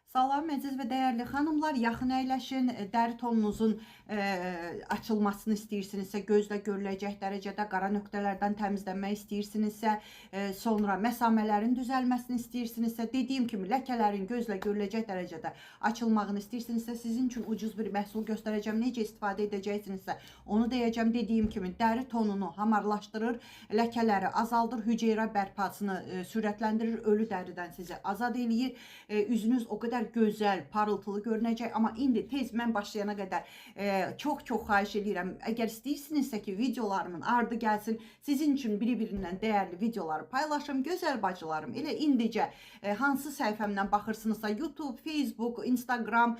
Salam əziz və dəyərli xanımlar, yaxın əyləşin. Dəri tonunuzun açılmasını istəyirsinizsə, gözlə görüləcək dərəcədə qara nöqtələrdən təmizlənmək istəyirsinizsə, sonra məsamələrin düzəlməsini istəyirsinizsə, dediyim kimi ləkələrin gözlə görüləcək dərəcədə açılmağını istəyirsinizsə, sizin üçün ucuz bir məhsul göstərəcəm. Necə istifadə edəcəksinizsə, onu deyəcəm. Dediyim kimi dəri tonunu hamarlaşdırır, ləkələri azaldır, hüceyrə bərpasını sürətləndirir, ölü dəridən sizi azad eləyir. Üzünüz o qədər gözəl, parıltılı görünəcək. Amma indi tez mən başlayana qədər çox-çox xahiş eləyirəm. Əgər istəyirsinizsə ki, videolarımın ardı gəlsin, sizin üçün biri-birindən dəyərli videoları paylaşım. Gözəl bacılarım, elə indicə hansı səhifəmdən baxırsınızsa, YouTube, Facebook, Instagram,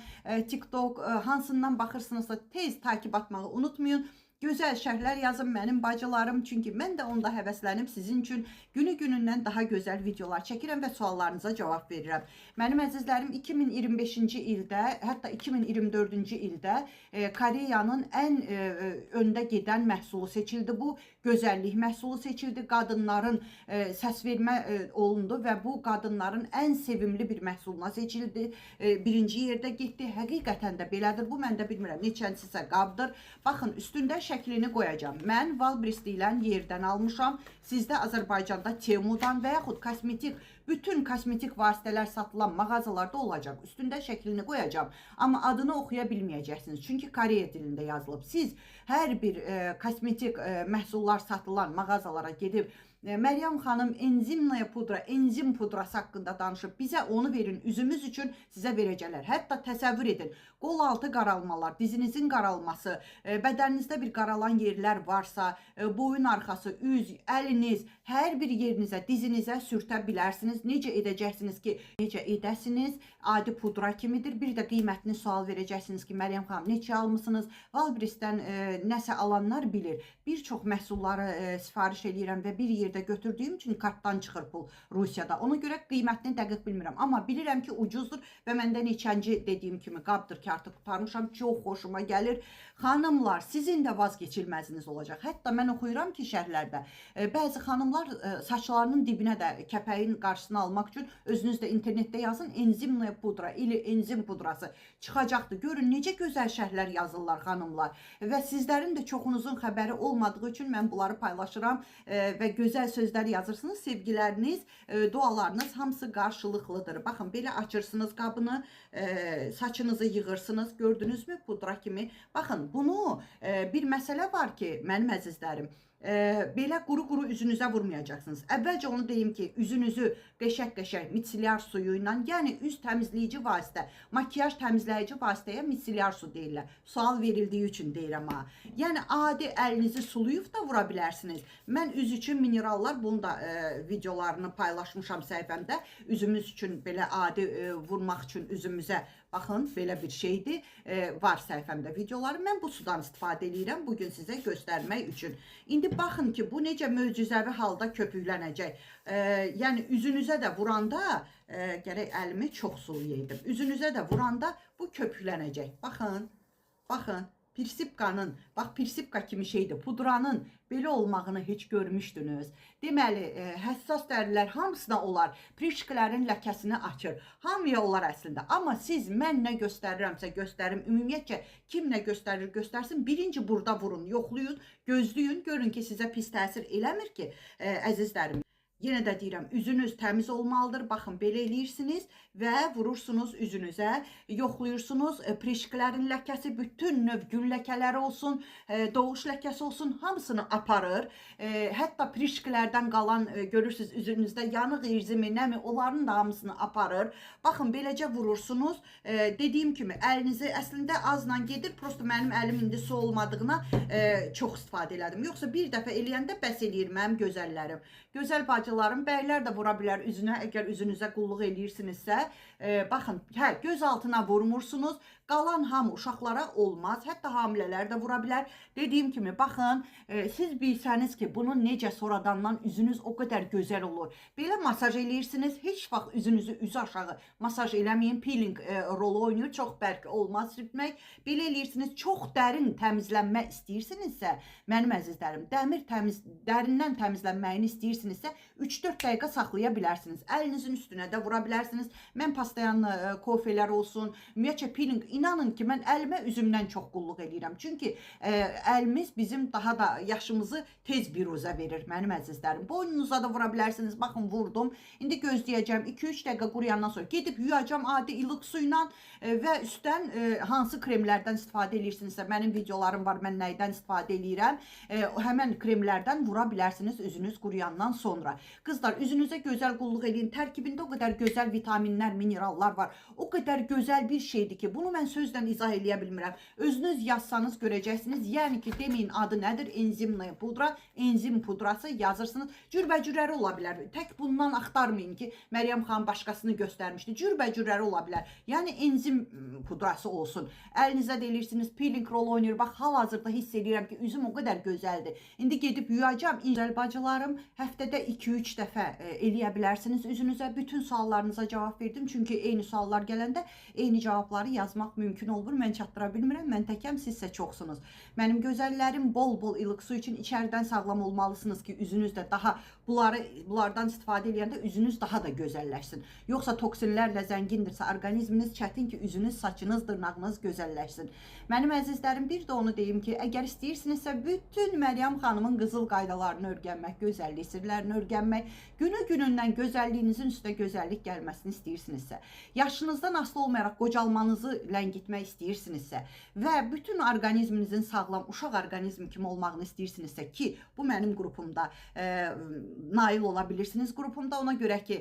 TikTok, hansından baxırsınızsa tez takip atmağı unutmayın. Gözəl şərhlər yazın mənim bacılarım, çünki mən də onda həvəslənib sizin üçün günü-günündən daha gözəl videolar çəkirəm və suallarınıza cavab verirəm. Mənim əzizlərim, 2025-ci ildə, hətta 2024-cü ildə Koreyanın ən öndə gedən məhsulu seçildi. Bu gözəllik məhsulu seçildi. Qadınların səs vermə olundu və bu qadınların ən sevimli bir məhsuluna seçildi. Birinci yerdə getdi. Həqiqətən də belədir. Bu məndə bilmirəm neçəncisi qabdır. Baxın, üstündə şəklini qoyacağam. Mən Wildberries deyilən yerdən almışam. Sizdə Azərbaycanda Temu'dan və yaxud kosmetik, bütün kosmetik vasitələr satılan mağazalarda olacaq. Üstündə şəklini qoyacağam. Amma adını oxuya bilməyəcəksiniz. Çünki Koreya dilində yazılıb. Siz hər bir kosmetik məhsullar satılan mağazalara gedib Məryəm xanım enzimnaya pudra, enzim pudrası haqqında danışıb bizə onu verin, üzümüz üçün sizə verəcəklər. Hətta təsəvvür edin, qol altı qaralmalar, dizinizin qaralması, bədəninizdə bir qaralan yerlər varsa, boyun arxası, üz, əliniz, hər bir yerinizə, dizinizə sürtə bilərsiniz. Necə edəcəksiniz ki, necə edəsiniz? Adi pudra kimidir. Bir də qiymətini sual verəcəksiniz ki, Məryəm xanım neçə almısınız? Wildberries'dən nəsə alanlar bilir. Bir çox məhsulları sifariş eləyirəm və bir yerdə götürdüyüm üçün kartdan çıxır pul Rusiyada. Ona görə qiymətini dəqiq bilmirəm. Amma bilirəm ki, ucuzdur və məndə neçənci dediyim kimi qabdır ki, artıq qurtarmışam. Çox xoşuma gəlir. Xanımlar, sizin də vazgeçilməziniz olacaq. Hətta mən oxuyuram ki, şərhlərdə bəzi xanımlar saçlarının dibinə də kəpəyin qarşısını almaq üçün özünüz də internetdə yazın enzimnaya pudra ili enzim pudrası çıxacaqdır. Görün necə gözəl şərhlər yazırlar xanımlar. Və sizlərin də çoxunuzun xəbəri olmadığı üçün mən bunları paylaşıram və gözəl sözlər yazırsınız. Sevgiləriniz, dualarınız hamısı qarşılıqlıdır. Baxın, belə açırsınız qabını, saçınızı yığırsınız. Gördünüzmü pudra kimi? Baxın, bunu bir məsələ var ki, mənim əzizlərim, belə quru-quru üzünüzə vurmayacaqsınız. Əvvəlcə onu deyim ki, üzünüzü qəşəng-qəşəng mitsilyar suyu ilə, yəni üz təmizləyici vasitə, makiyaj təmizləyici vasitəyə mitsilyar su deyirlər. Sual verildiyi üçün deyirəm ha. Yəni adi əlinizi sulayıb da vura bilərsiniz. Mən üz üçün minerallar, bunu da videolarını paylaşmışam səhifəmdə. Üzümüz üçün belə adi vurmaq üçün üzümüzə baxın, belə bir şeydir. Var səhifəmdə videoları. Mən bu sudan istifadə eləyirəm bugün sizə göstərmək üçün. İndi baxın ki, bu necə möcüzəvi halda köpüklənəcək. Yəni üzünüzə də vuranda, gərək əlimi çox sulayaydım. Üzünüzə də vuranda bu köpüklənəcək. Baxın, baxın. Pirsipkanın, bax pirsipka kimi şeydir, pudranın belə olmağını heç görmüşdünüz. Deməli, həssas dərilər hamısına olar, prişkilərin ləkəsini açır. Hamıya olar əslində. Amma siz mən nə göstərirəmsə göstərim, ümumiyyətcə kim nə göstərir göstərsin, birinci burada vurun, yoxlayın, gözləyin, görün ki, sizə pis təsir eləmir ki, əzizlərim. Yenə də deyirəm, üzünüz təmiz olmalıdır. Baxın, belə eləyirsiniz və vurursunuz üzünüzə, yoxlayırsınız. Prişkilərin ləkəsi, bütün növ gül ləkələri olsun, doğuş ləkəsi olsun, hamısını aparır. Hətta prişkilərdən qalan, görürsünüz, üzünüzdə yanıq irzimi, nəmi, onların da hamısını aparır. Baxın, beləcə vurursunuz. Dediyim kimi, əlinizi əslində azla gedir. Prosto mənim əlim indi su olmadığına çox istifadə elədim. Yoxsa bir dəfə eləyəndə bəs eləyir mənim gözəllərim. Gözəl bacılarım, bəylər də vura bilər üzünə, əgər üzünüzə qulluq eləyirsinizsə. Baxın, hə, göz altına vurmursunuz. Qalan hamı uşaqlara olmaz. Hətta hamilələr də vura bilər. Dediyim kimi, baxın, siz bilsəniz ki, bunun necə sonradandan üzünüz o qədər gözəl olur. Belə masaj eləyirsiniz. Heç vaxt üzünüzü üzü aşağı masaj eləməyin. Peeling rolu oynayır. Çox bərk olmaz sürtmək. Belə eləyirsiniz. Çox dərin təmizlənmə istəyirsinizsə, mənim əzizlərim, dərindən təmizlənməyini istəyirsinizsə, 3-4 dəqiqə saxlaya bilərsiniz. Əlinizin üstünə də vura bilərsiniz. Mən pastayanlı kofelər olsun, ümumiyyətcə peeling, inanın ki, mən əlimə üzümdən çox qulluq eləyirəm. Çünki əlimiz bizim daha da yaşımızı tez biruzə verir mənim əzizlərim. Boynunuza da vura bilərsiniz. Baxın, vurdum. İndi gözləyəcəm 2-3 dəqiqə quruyandan sonra gedib yuyacam adi ilıq suyla və üstdən hansı kremlərdən istifadə eləyirsinizsə, mənim videolarım var, mən nəydən istifadə eləyirəm, həmən kremlərdən vura bilərsiniz üzünüz quruyandan sonra. Qızlar, üzünüzə gözəl qulluq eləyin. Tərkibində o qədər gözəl vitaminlər, minerallar var. O qədər gözəl bir şeydir ki, bunu mən sözlə izah eləyə bilmirəm. Özünüz yazsanız görəcəksiniz. Yəni ki, deməyin adı nədir? Enzimli pudra, enzim pudrası yazırsınız. Cürbəcürləri ola bilər. Tək bundan axtarmayın ki, Məryəm xanım başqasını göstərmişdi. Cürbəcürləri ola bilər. Yəni enzim pudrası olsun. Əlinizə də eləyirsiniz, peeling rol oynayır. Bax, hal-hazırda hiss eləyirəm ki, üzüm o qədər gözəldir. İndi gedib yuyacam. Gözəl bacılarım, həftədə 2-3 dəfə eləyə bilərsiniz üzünüzə. Bütün suallarınıza cavab verdim. Çünki eyni suallar gələndə eyni cavabları yazmaq mümkün olmur. Mən çatdıra bilmirəm. Mən təkəm, sizsə çoxsunuz. Mənim gözəllərim, bol-bol ilıq su için içəridən sağlam olmalısınız ki, üzünüz də daha bunlardan istifadə eləyəndə üzünüz daha da gözəlləşsin. Yoxsa toksinlərlə zəngindirsə orqanizminiz, çətin ki, üzünüz, saçınız, dırnağınız gözəlləşsin. Mənim əzizlərim, bir də onu deyim ki, əgər istəyirsinizsə bütün Məryəm xanımın qızıl qaydalarını öyrənmək, gözəllik sirlərini öyrənmək, günü-günündən gözəlliyinizin üstə gözəllik gəlməsini istəyirsinizsə, yaşınızdan asılı olmayaraq qocalmanızı ləngitmək istəyirsinizsə və bütün orqanizminizin sağlam uşaq orqanizmi kimi olmağını istəyirsinizsə ki, bu mənim qrupumda nail ola bilirsiniz qrupumda. Ona görə ki,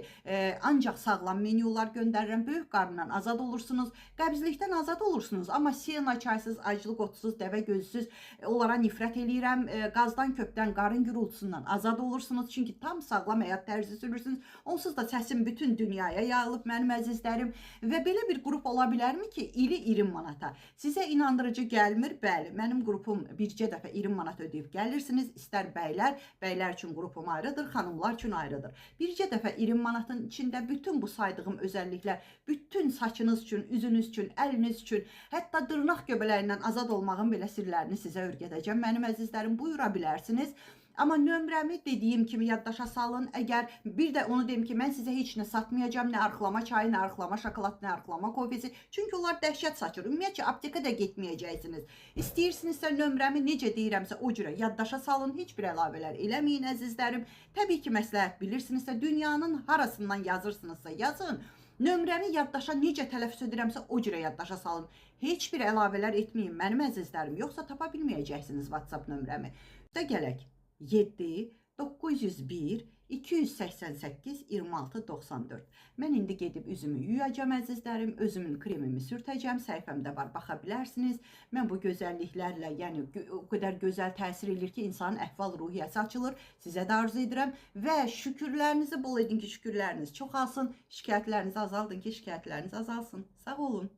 ancaq sağlam menyular göndərirəm. Böyük qarından azad olursunuz, qəbizlikdən azad olursunuz. Amma sena çaysız, aclıq otsuz, dəvə gözsüz, onlara nifrət eləyirəm. Qazdan, köpdən, qarın gürultusundan azad olursunuz. Çünki tam sağlam həyat tərzi sürürsünüz. Onsuz da səsim bütün dünyaya yayılıb mənim əzizlərim. Və belə bir qrup ola bilərmi ki, ili 20 manata? Sizə inandırıcı gəlmir? Bəli, mənim qrupum bircə dəfə 20 manat ödəyib gəlirsiniz. İstər bəylər, bəylər üçün qrupum ayrıdır, xanımlar üçün ayrıdır. Bircə dəfə 20 manatın içində bütün bu saydığım özəlliklər, bütün saçınız üçün, üzünüz üçün, əliniz üçün, hətta dırnaq göbələyindən azad olmağın belə sirlərini sizə öyrədəcəm. Mənim əzizlərim, buyura bilərsiniz. Amma nömrəmi dediyim kimi yaddaşa salın. Əgər bir də onu deyim ki, mən sizə heç nə satmayacağam, nə arxlama çayı, nə arxlama şokolad, nə arxlama kofesi. Çünki onlar dəhşət saçır. Ümumiyyətcə apteka da getməyəcəksiniz. İstəyirsinizsə nömrəmi necə deyirəmsə o cürə yaddaşa salın. Heç bir əlavələr eləməyin əzizlərim. Təbii ki, məsləhət bilirsinizsə, dünyanın harasından yazırsınızsa yazın. Nömrəmi yaddaşa necə tələffüz edirəmsə o cürə yaddaşa salın. Heç bir əlavələr etməyin mənim əzizlərim. Yoxsa tapa bilməyəcəksiniz WhatsApp nömrəmi. Də gələk. 7 901 288 26 94. Mən indi gedib üzümü yuyacam əzizlərim, özümün kremimi sürtəcəm, səhifəmdə var, baxa bilərsiniz. Mən bu gözəlliklərlə, yəni o qədər gözəl təsir eləyir ki, insanın əhval-ruhiyyəsi açılır. Sizə də arzu edirəm və şükürlərinizi bol edin ki, şükürləriniz çoxalsın, şikayətlərinizi azaldın ki, şikayətləriniz azalsın. Sağ olun.